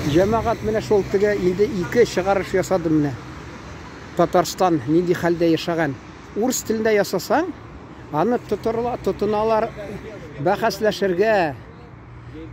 Җәмәгать менә шул теге инде ике чыгарыш ясадым менә. Татарстан нинди хәлдә яшәгән. Урыс телендә ясасаң, аны тотырла, тотыналар бәхәсләшергә.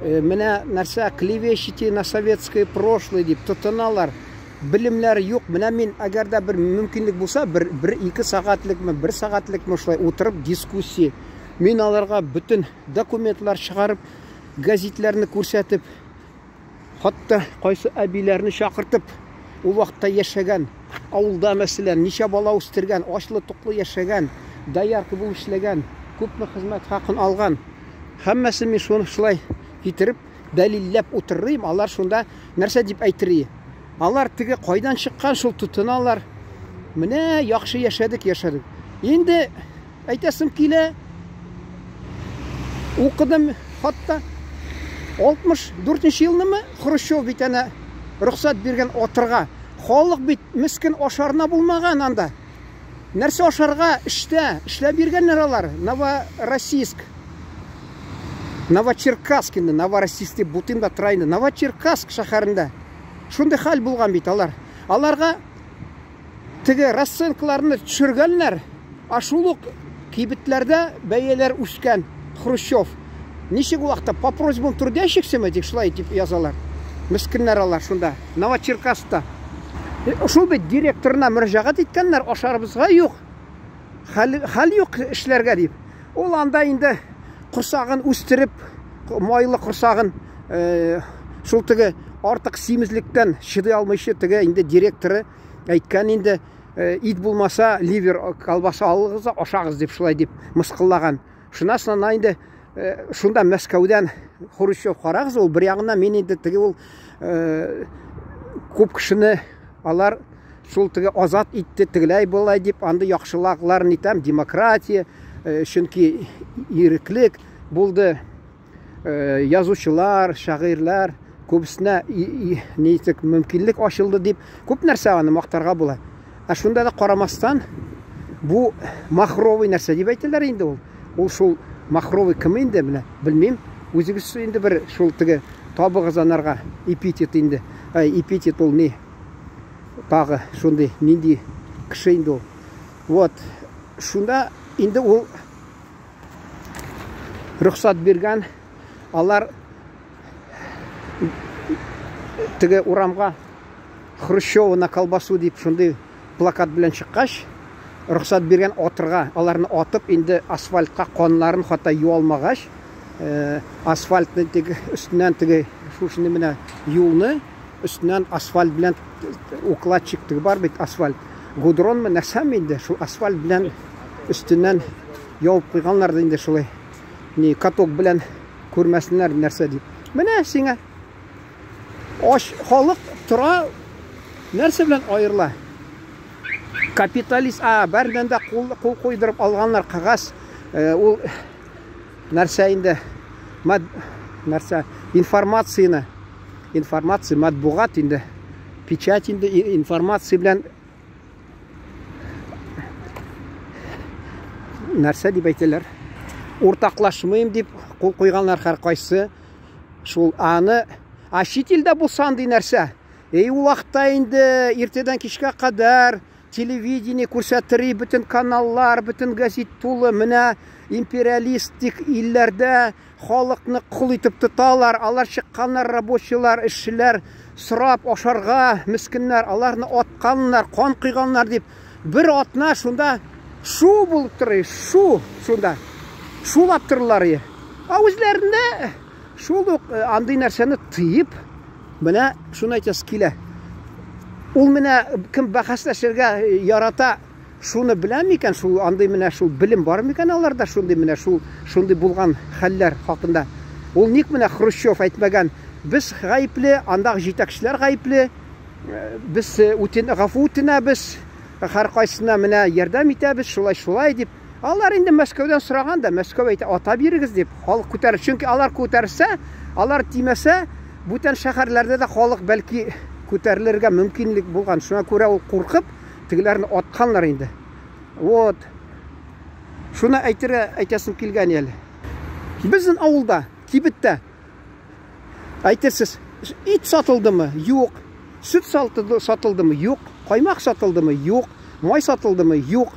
Э, менә нәрсә клевещите на советское прошлое дип тотыналар. Белемнәре юк. Менә мин әгәр дә бер мөмкинлек булса, бер, бер ике сәгатьлекме, бер сәгатьлекме шулай утырып дискуссия. Мин аларга бөтен документлар чыгарып, гәзитләрне күрсәтеп, хатта кайсы әбиләрне чакыртып, ул вакытта яшәгән, авылда мәсәлән, ничә бала үстергән, ачлы-туклы яшәгән, доярка булып эшләгән, күпме хезмәт хакын алган. Һәммәсен мин шуны шулай китереп, дәлилләп утырырым, алар шунда нәрсә дип әйтер? Алар теге кайдан чыккан шул тотыналар. Менә яхшы яшәдек, яшәдек. Инде әйтәсем килә, укыдым хатта 64 елнымы Хрущев бит әнә рөхсәт биргән атырга. Халык бит мескен ашарына булмаган анда. Нәрсә ашарга эштә, эшләп биргәннәр алар. Новороссийск. Новочеркасск инде, Новороссийск дип бутыйм да тора инде. Новочеркасск шәһәрендә. Шундый хәл булган бит алар. Аларга теге расценкаларны төшергәннәр, а шул ук кибетләрдә бәяләр үскән. Хрущев. Ничек ул вакытта по просьбам трудящихся дип шулай дип язалар. Мескеннәр алар шунда, Новочеркасскта. Э, шул бит директорына мөрәҗәгать иткәннәр, ашарыбызга юк. Хәл, хәл юк эшләргә дип. Ул анда инде корсагын үстереп, майлы корсагын э, шул теге артык симезлектән чыдый алмыйча теге инде директоры әйткән инде э, ит булмаса ливер колбаса алыгыз да ашагыз дип шулай дип мыскыллаган. Шуннан соң инде э, шунда Мәскәүдән Хрущев карагыз, ул бер ягыннан мин инде теге ул э, күп кешене алар шул теге азат итте, тегеләй болай дип, анда яхшылыкларын итәм, демократия, э, чөнки иреклек булды. Э, язучылар, шагыйрьләр күбесенә нитек мөмкинлек ачылды дип күп нәрсә аны мактарга була. Ә шунда да карамастан бу махровый нәрсә дип әйтәләр инде ул. Ул шул махровый кем инде менә белмим. Үзегез инде бер шул теге табыгыз анарга эпитет инде. Әй, эпитет ул ни? Тагы шундый нинди кеше инде ул. Вот. Шунда инде ул рөхсәт биргән. Алар теге урамга Хрущева на колбасу дип шундый плакат белән чыккач, рөхсәт биргән атырга, аларны атып инде асфальтка каннарын хата юа алмагач, э, асфальтны теге өстеннән теге шушыны менә юлны өстеннән асфальт белән укладчик теге бар бит асфальт. Гудронмы нәрсәме инде шул асфальт белән өстеннән явып куйганнар да инде шулай. Ни каток белән күрмәсеннәр нәрсә дип. Менә сиңа ач халык тора нәрсә белән аерыла? Капиталист, а, бәрдән дә кул, кул куйдырып алганнар кагаз. Э, ул нәрсә инде мад, нәрсә информацияне информация матбугат инде печать инде информация белән нәрсә дип әйтәләр уртаклашмыйм дип кул куйганнар һәркайсы шул аны а чит илдә булса андый нәрсә эй ул вакытта инде иртәдән кичкә кадәр телевидение күрсәтер бөтен каналлар бөтен газет тулы менә империалистик илләрдә Халыкны кол итеп тоталар, алар чыкканнар рабочийлар, эшчеләр сорап ашарга, мескеннәр, аларны атканнар, кан койганнар дип, бер атна шунда шу булып торыр, шу шунда. Шулап торырлар. Ә үзләрендә шул ук э, андый нәрсәне тыеп, менә шуны әйтәсе килә. Ул менә кем бәхәсләшергә ярата, Шуны белә микән, шул андый менә шул белем бар микән аларда шундый менә шул шундый булган хәлләр хакында? Ул ник менә Хрущев әйтмәгән, без гаепле, андагы җитәкчеләр гаепле, э, без э, үтен, гафу үтенәбез, һәркайсына менә ярдәм итәбез, шулай шулай дип. Алар инде Мәскәүдән сораган да, Мәскәү әйтә, ата бирегез дип, халык күтәрер. Чөнки алар күтәрсә, алар тимәсә, бүтән шәһәрләрдә дә халык бәлки күтәрелергә мөмкинлек булган. Шуңа күрә ул куркып, Тегеләрне атканнар инде. Вот. Шуны әйтергә әйтәсем килгән әле. Безнең авылда, кибеттә әйтерсез, Ит сатылдымы? Юк. Сөт сатылдымы? Юк. Каймак сатылдымы? Юк. Май сатылдымы? Юк.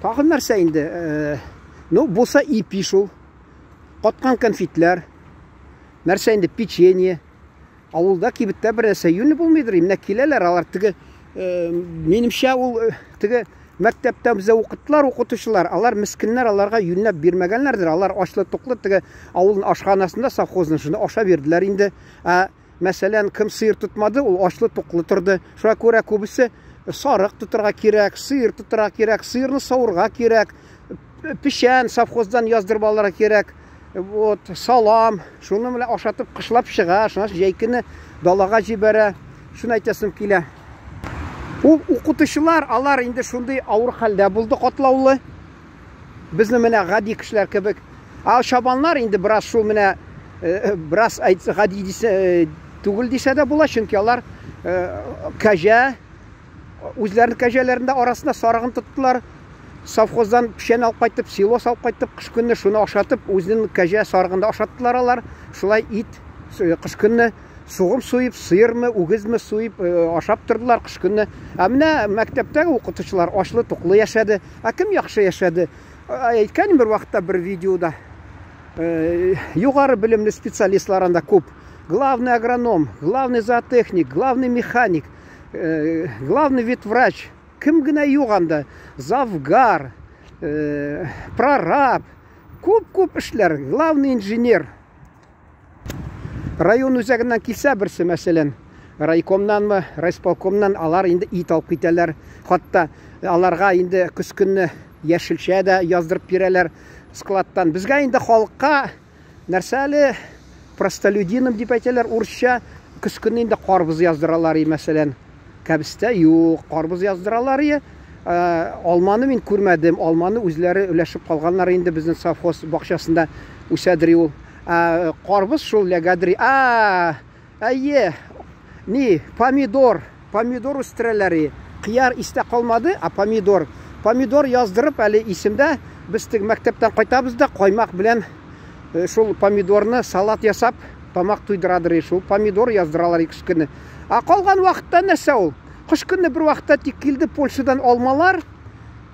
Тагын нәрсә инде? Ну, булса ипи шул. Каткан конфетлар. Нәрсә инде? Печенье. Авылда кибеттә бер нәрсә юньле булмыйдыр. Менә киләләр алар теге, минемчә ул теге мәктәптә бездә укыттылар укытучылар. Алар мескеннәр, аларга юньләп бирмәгәннәрдер. Алар ачлы-туклы теге авылның ашханасында совхозның шуны аша бирделәр инде. Ә мәсәлән, кем сыер тотмады, ул ачлы-туклы торды. Шуңа күрә күбесе сарык тотырга кирәк, сыер тотырга кирәк, сыерны савырга кирәк, печән совхоздан яздырып алырга кирәк. Вот, салам, шуны менә ашатып кышлап чыга, шуннан җәй көне далага җибәрә. Шуны әйтәсем килә. Ул укытучылар, алар инде шундый авыр хәлдә булды, катлаулы. Безне менә гади кешеләр кебек. Ә чабаннар инде бераз шул менә бераз әйтсә гади дисә түгел дисә дә була, чөнки алар кәҗә үзләренең кәҗәләрендә арасында сарыгын тоттылар. Совхоздан печән алып кайтып, силос алып кайтып, кыш көнне шуны ашатып, үзенең кәҗә сарыгын да ашаттылар алар. Шулай ит кыш көнне сугым суеп, сыермы, үгезме суеп ашап тордылар кыш көнне. Ә менә мәктәптәге укытучылар ачлы-туклы яшәде. Ә кем яхшы яшәде? Әйткән бер вакытта бер видеода. Югары белемле специалистлар анда күп. Главный агроном, главный зоотехник, главный механик, главный ветврач. Кем генә юк анда? Завгар, прораб, күп-күп эшләр, главный инженер. Район үзәгеннән килсә берсе, мәсәлән, райкомнанмы, райисполкомнан, алар инде ит алып китәләр. Хатта аларга инде көз көнне яшелчә дә яздырып бирәләр складтан. Безгә инде халыкка нәрсә әле, простолюдинам дип әйтәләр урысча, көз көнне инде карбыз яздыралар, мәсәлән. Кәбестә юк, карбыз яздыралар. Алманы мин күрмәдем, алманы үзләре өләшеп калганнар инде, безнең совхоз бакчасында үсәдер ул. Карбыз шул ләгәдер. Әйе, ни, помидор, помидор үстерәләр. Кыяр истә калмады, а помидор. Помидор яздырып әле исемдә, без теге мәктәптән кайтабыз да каймак белән шул помидорны салат ясап тамак туйдырадыр, шул помидор яздыралар икенче көнне. Ә калган вакытта нәрсә ул? Кыш көнне бер вакытта тик килде Польшадан алмалар,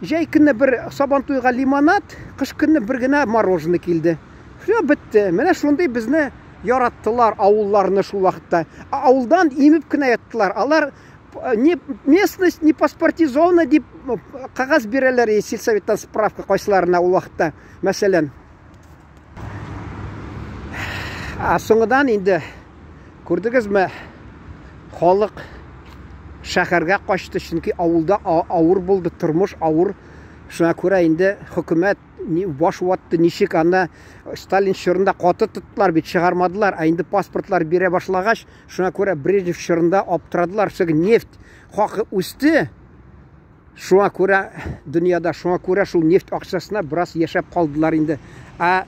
җәй көнне бер Сабантуйга лимонад, кыш көнне бер генә мороженое килде. Все, бетте. Менә шундый безне яраттылар авылларны шул вакытта. Авылдан имеп кенә яттылар. Алар не местность не паспортизована дип кагаз бирәләр сельсоветтан справка кайсыларына ул вакытта, мәсәлән. Ә соңыдан инде күрдегезме, халык шәһәргә качты, чөнки авылда авыр булды, тормыш авыр. Шуңа күрә инде хөкүмәт баш ватты, ничек анда Сталин чорында каты тоттылар бит, чыгармадылар, ә инде паспортлар бирә башлагач, шуңа күрә Брежнев чорында аптырадылар, чөнки нефть хакы үсте. Шуңа күрә дөньяда, шуңа күрә шул нефть акчасына бераз яшәп калдылар инде. Ә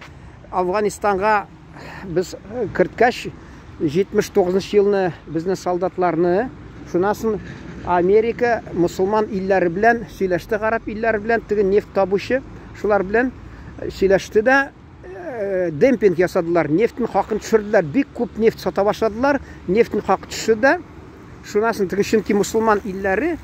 Афганистанга без керткәч 79 елны безнең солдатларны, шуннан соң Америка мусульман илләре белән сөйләште, гарәп илләре белән, теге нефть табучы шулар белән сөйләште дә, демпинг ясадылар, нефтьнең хакын төшерделәр, бик күп нефть сата башладылар, нефтьнең хакы төште дә, шуннан соң теге, чөнки мусульман илләре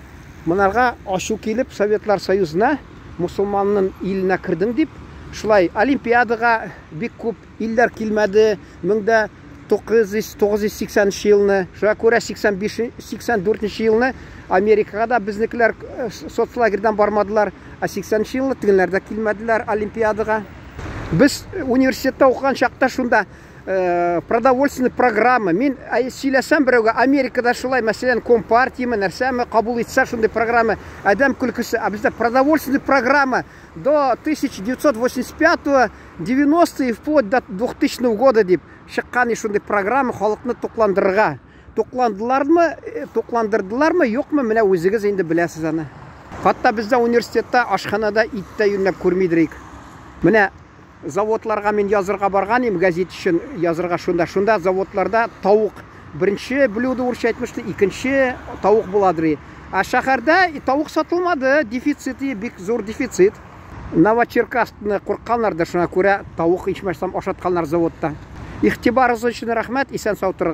монарга ачу килеп Советлар Союзына, мусульманның иленә кердең дип, шулай Олимпиадага бик күп илләр килмәде 1980 елны. Шуңа күрә 85 84 елны Америкага да безнекеләр соцлагерьдан бармадылар, ә 80 елны тегеләр дә килмәделәр Олимпиадага. Без университетта укыган чакта шунда продовольственная программа. Мин сөйләсәм берәүгә, Америкада шулай, мәсәлән, компартияме, нәрсәме кабул итсә шундый программа, адәм көлкесе. А бездә продовольственная программа до 1985 90 и вплоть до 2000 года дип чыккан шундый программа халыкны тукландырырга. Тукландылармы, тукландырдылармы, юкмы, менә үзегез инде беләсез аны. Хәтта бездә университетта ашханада ит тә юньләп күрмидер. Менә заводларга мин язырга барган идем, газет өчен язырга шунда. Шунда заводларда тавык беренче блюдо урысча әйтмешли, икенче тавык буладыр. А шәһәрдә тавык сатылмады, дефицит, бик зур дефицит. Новочеркасскны куркканнар да, шуңа күрә тавык ичмасам ашатканнар заводта. Игътибарыгыз өчен рәхмәт, исән сау торыгыз.